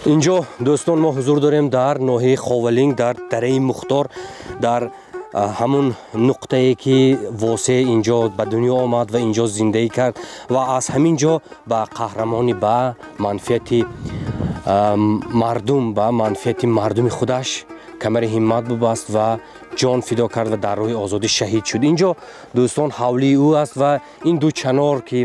Инҷо, дӯстон, мо ҳузур дорем дар ноҳияи Ховалинг, дар дараи Мухтор, дар ҳамун нуқтае ки Восеъ инҷо ба дунё омад ва инҷо зиндагӣ кард ва аз ҳамин ҷо ба қаҳрамонӣ, ба манфиати мардум, ба манфиати мардуми худаш камари ҳиммат бубаст ва ҷон фидо кард ва дар роҳи озодӣ шаҳид шуд. Инҷо, дӯстон, ҳавлии ӯ аст ва ин ду чанор ки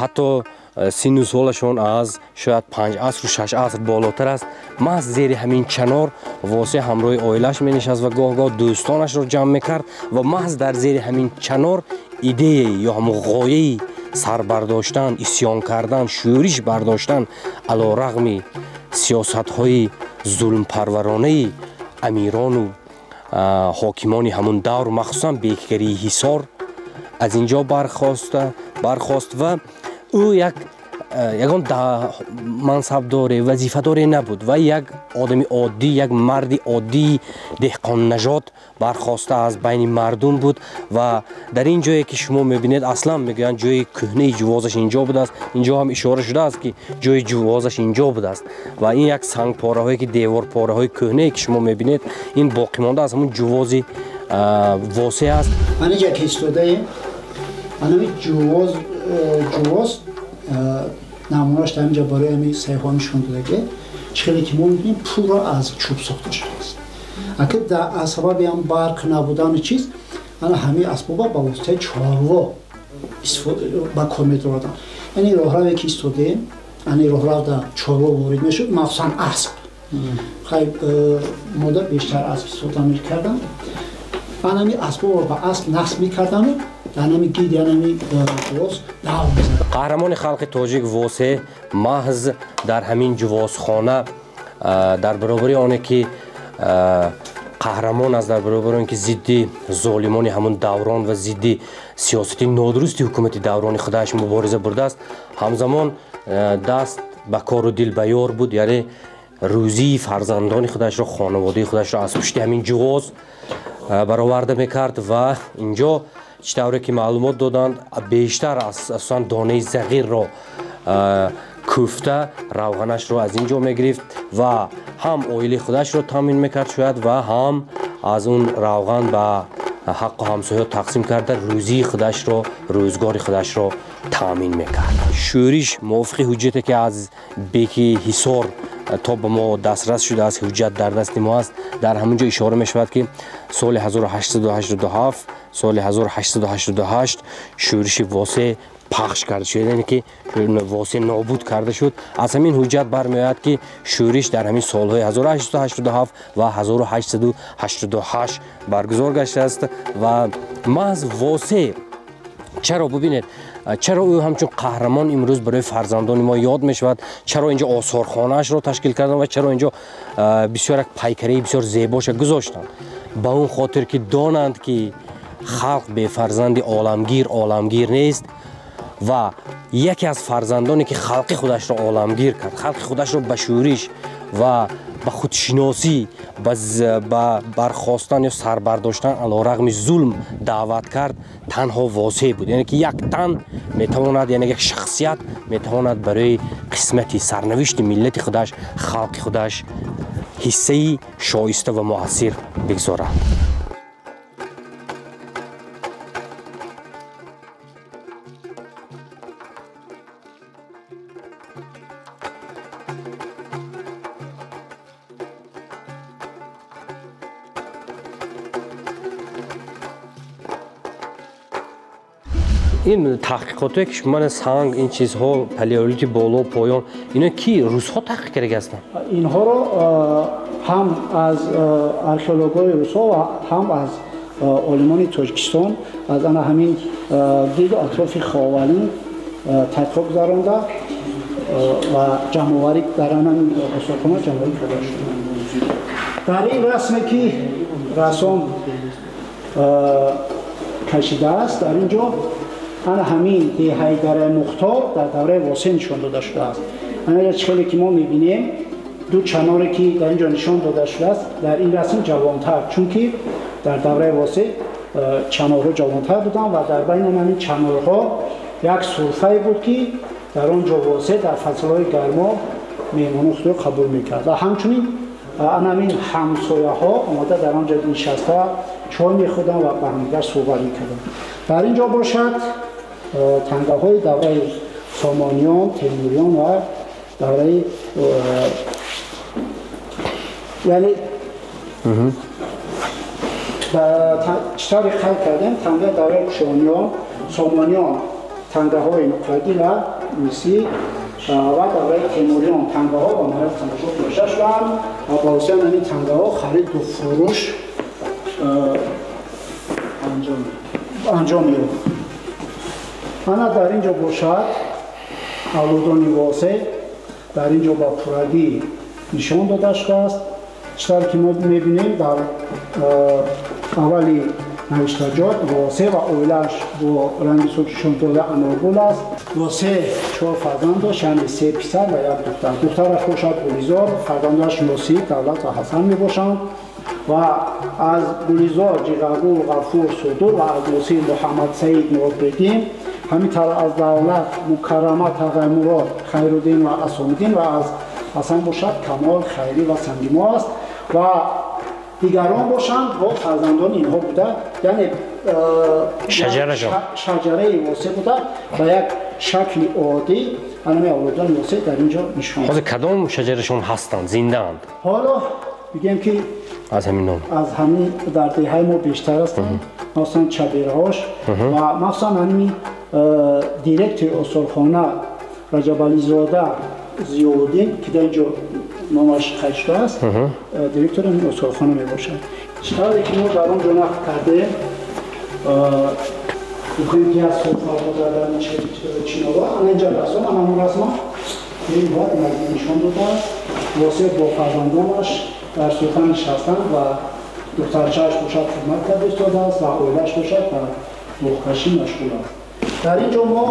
ҳатто синну солашон аз шояд 5 асру 6 аср болотар аст, маҳз зери ҳамин чанор Восеъ ҳамроҳи оилааш менишаст ва гоҳ-гоҳ дӯстонашро ҷамъ мекард ва маҳз дар зери ҳамин чанор идеяи ё ҳамун ғояи сарбардоштан, исьён кардан, шӯриш бардоштан ало рағми сиёсатҳои зулмпарваронаи амирону ҳокимони ҳамун давр, махсусан бекгарии Ҳисор, аз ин ҷо бархост ва ӯ як ягон мансабдоре, вазифадоре набуд ва як одами оддӣ, як марди оддии деҳқоннажод бархоста аз байни мардум буд. Ва дар ин ҷое ки шумо мебинед, аслан мегӯянд ҷои кӯҳнаи ҷувозаш инҷо будааст. Инҷо ҳам ишора шудааст ки ҷои ҷувозаш инҷо будааст ва ин як сангпораҳое ки деворпораҳои кӯҳнае ки шумо мебинед, ин боқимонда аз ҳамун ҷувози Восеъ аст. Ман инҷа ки истодаем, анами ҷувоз намунааш дар инҷа барои ҳамин саҳифаҳо нишон додагӣ, чӣ хеле ки мо мебинем, пурра аз чӯб сохта шудааст. Аки аз сабаби ҳам барқ набудани чиз, ана ҳамин асбоба ба воситаи чорво ба кор медораданд. Яъне роҳраве ки истодаем, ани роҳрав дар чорво ворид мешуд, махсусан асп. Хай мода бештар асп истифода мекарданд. Анами асбобро ба асп насб мекарданду анами гиди анами ҷувоз дав мезад. Қаҳрамони халқи тоҷик Восеъ маҳз дар ҳамин ҷувозхона, дар баробари оне ки қаҳрамон аст, дар баробари он ки зидди золимони ҳамун даврон ва зидди сиёсати нодурусти ҳукумати даврони худаш мубориза бурдааст, ҳамзамон даст ба кору дил ба ёр буд, яъне рӯзии фарзандони худашро, хонаводаи худашро аз пушти ҳамин ҷувоз бароварда мекард. Ва инҷо чӣ тавре ки маълумот доданд, бештар асосан донаи зағирро кӯфта равғанашро аз ин ҷо мегирифт ва ҳам оилаи худашро таъмин мекард шояд, ва ҳам аз он равған ба ҳаққу ҳамсояҳо тақсим карда рӯзии худашро, рӯзгори худашро таъмин мекард. Шӯриш мувофиқи ҳуҷҷате ки аз беки Ҳисор то ба мо дастрас шудааст, ҳуҷҷат дар дасти мо аст, дар ҳамон ҷо ишора мешавад ки соли 1887, соли 1888 шӯриши Восеъ пахш карда шуд, яъне ки Восеъ нобуд карда шуд. Аз ҳамин ҳуҷҷат бармеояд ки шӯриш дар ҳамин солҳои 1887 ва 1888 баргузор гаштааст. Ва маҳз Восеъ чаро, бубинед, чаро ӯ ҳамчун қаҳрамон имрӯз барои фарзандони мо ёд мешавад, чаро инҷо осорхонаашро ташкил карданд ва чаро инҷо бисёр як пайкараи бисёр зебоша гузоштанд? Ба он хотир ки донанд ки халқ бефарзанди оламгир оламгир нест ва яке аз фарзандоне ки халқи худашро оламгир кард, халқи худашро ба шӯриш ва ба худшиносӣ, ба бархостан ё сарбардоштан ало рағми зулм даъват кард, танҳо Восеъ буд. Яъне ки як тан метавонад, яъне як шахсият метавонад барои қисмати сарнавишти миллати худаш, халқи худаш ҳиссаи шоиста ва муассир бигзорад. Ин таҳқиқотое ки шумо санг, ин чизҳо, палеолити боло, поён, ино ки русҳо таҳқиқ карда ҳастанд? Инҳоро ҳам аз археологҳои русҳо ва ҳам аз олимони Тоҷикистон аз ана ҳамин гирду атрофи Ховалинг таҳқиқот гузаронда ва ҷамъоварӣ дар ана ҳамин осорхона ҷамъоварӣ карда шуд. Дар ин расме ки рассом кашидааст, дар ин ҷо ана ҳамин деҳаи дараи Мухтор дар давраи Восеъ нишон дода шудааст. Ана чӣ хеле ки мо мебинем, ду чаноре ки дар ин ҷо нишон дода шудааст, дар ин расм ҷавонтар, чунки дар давраи Восеъ чанорҳо ҷавонтар буданд ва дар байни ҳамин чанорҳо як сурфае буд ки дар он ҷо Восеъ дар фаслҳои гармо меҳмонони худро қабул мекард. Ва ҳамчунин ана ҳамин ҳамсояҳо омода дар он ҷо нишаста чой мехӯрданд ва ба ҳамдигар суҳбат мекарданд. Дар ин ҷо бошад тангаҳои давраи Сомониён, Темуриён ва давраи яъне чӣ тавре қайд кардем, тангаи давраи Кушониён, Сомониён тангаҳои нуқрагӣ ва мисӣ ва давраи Темуриён тангаҳо ба маҳалли тамошо гузошта шуданд ва ба воситаи ҳамин тангаҳо хариду фурӯш анҷом меёбад. Ана дар ин ҷо бошад авлодони Восеъ дар ин ҷо ба пуррагӣ нишон дода шудааст. Чӣ тавре ки мо мебинем, дар аввали навиштаҷот Восеъ ва оилааш бо ранги сурх нишон дода аноргул аст. Восеъ 4 фарзанд дошт, яъне 3 писар ва 1 духтар. Духтараш бошад Гулизор, фарзандаш Носиб, Давлат ва Ҳасан мебошанд ва аз Гулизор Ҷиғаргул, Ғафур, Судур ва аз Носиб Муҳаммадсаид, Нурбеддин, ҳамин тавр аз Давлат Мукаррама, Тағаймурод, Хайруддин ва Асомиддин ва аз Ҳасан бошад Камол, Хайрӣ ва Сангимо аст ва дигарон бошанд бо фарзандони инҳо буда, яъне шаҷараи Восеъ буда ба як шакли оддӣ ҳамаи авлодони Восеъ дар ин ҷо нишон. Ҳозир кадом шаҷарашон ҳастанд, зиндаанд? Ҳоло бигем ки аз ҳамин ном аз ҳамин дар деҳаи мо бештар ҳастанд, махсусан чабираҳош ва махсусан ҳамин директори осорхона Раҷабализода Зиёуддин, ки дар ин ҷо номаш қайд шудааст, директори ҳамин осорхона мебошад. Чӣ тавре ки мо дар он ҷо нақл кардем, гуфтем ки аз софаҳо задани чиноба, ана инҷа расм, ана ҳамон расма бояд наздик нишон додааст. Восеъ бо фарзандонаш дар суфра нишастанд ва духтарчааш бошад хидмат карда истодааст ва оилааш бошад ба боғкашӣ машғул аст. Дар ин ҷо мо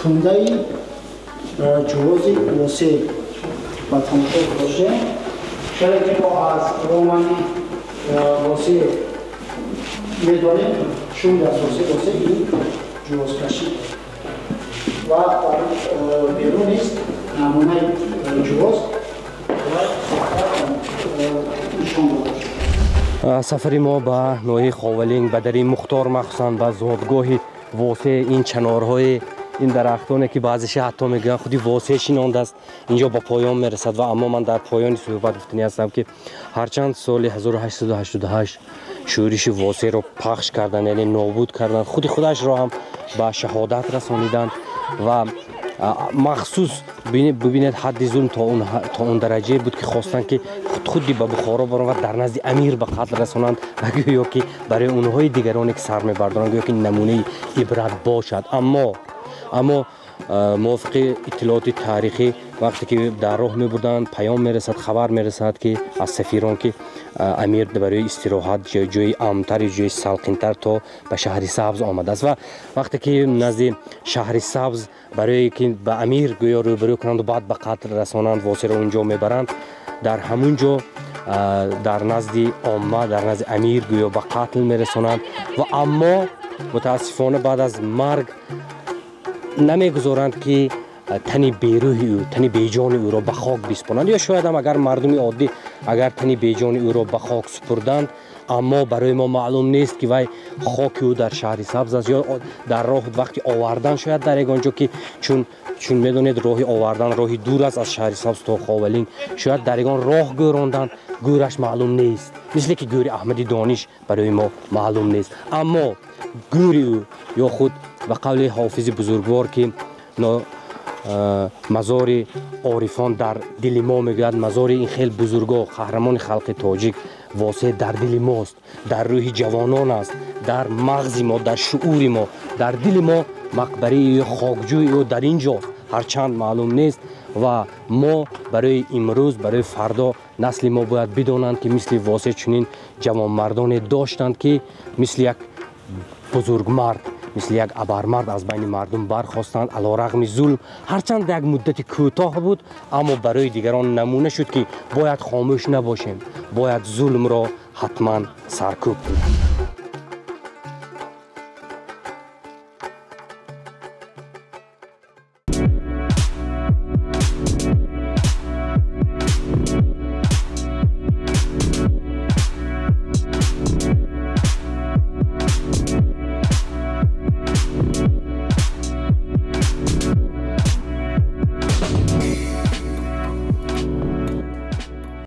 кундаи ҷувози Восеъ ба тамошо гузоштем. Чаро ки мо аз романи Восеъ медонем, шуғли асосии Восеъ ин ҷувозкашӣ ва дар берун низ намунаи ҷувоз нишон дода шуд. Сафари мо ба ноҳияи Ховалинг, ба дари Мухтор, махсусан ба зодгоҳи Восеъ, ин чанорҳои ин дарахтоне ки баъзеша ҳатто мегӯянд худи Восеъ шинондааст, инҷо ба поён мерасад. Ва аммо ман дар поёни суҳбат гуфтанӣ ҳастам, ки ҳарчанд соли 1888 шӯриши Восеъро пахш карданд, яъне нобуд карданд, худи худашро ҳам ба шаҳодат расониданд ва махсус бибинед ҳадди зулм то он дараҷае буд, ки хостанд ки худи ба Бухоро баранд ва дар назди амир ба қатл расонанд ва гӯё ки барои онҳои дигароне ки сар мебардоранд, гӯё ки намунаи ибрат бошад. Аммо мувофиқи иттилооти таърихӣ вақте ки дар роҳ мебурданд, паём мерасад, хабар мерасад, ки аз сафирон, ки амир барои истироҳат ҷои амнтар, ҷои салқинтар то ба шаҳри Сабз омадааст. Ва вақте ки назди шаҳри Сабз барое ки ба амир гӯё рӯбарӯ кунанду баъд ба қатл расонанд, Восеъро унҷо мебаранд, дар ҳамун ҷо дар назди омма, дар назди амир гӯё ба қатл мерасонанд. Ва аммо мутаассифона баъд аз марг намегузоранд, ки тани берӯҳи ӯ, тани беҷони ӯро ба хок биспоранд. Ё шояд ҳам агар мардуми оддӣ агар тани беҷони ӯро ба хок супурданд, аммо барои мо маълум нест, ки вай хоки ӯ дар шаҳри Сабз аст ё дар роҳ вақти овардан, шояд дар ягон ҷо, ки чун медонед роҳи овардан роҳи дур аст аз шаҳри Сабз то Ховалинг, шояд дар ягон роҳ гӯронданд, гӯраш маълум нест, мисле ки гӯри Аҳмади Дониш барои мо маълум нест. Аммо гӯри ӯ ё худ ба қавли ҳофизи бузургвор, ки мазори орифон дар дили мо мегӯяд, мазори ин хел бузурго, қаҳрамони халқи тоҷик Восеъ дар дили мост, дар рӯҳи ҷавонон аст, дар мағзи мо, дар шуури мо, дар дили мо мақбараи ӯ, хокҷӯи ӯ дар ин ҷост, ҳарчанд маълум нест. Ва мо барои имрӯз, барои фардо насли мо бояд бидонанд, ки мисли Восеъ чунин ҷавонмардоне доштанд, ки мисли як бузургмард, мисли як абармард аз байни мардум бархостанд, алорағми зулм, ҳарчанд як муддати кӯтоҳ буд, аммо барои дигарон намуна шуд, ки бояд хомӯш набошем, бояд зулмро ҳатман саркӯб кунем.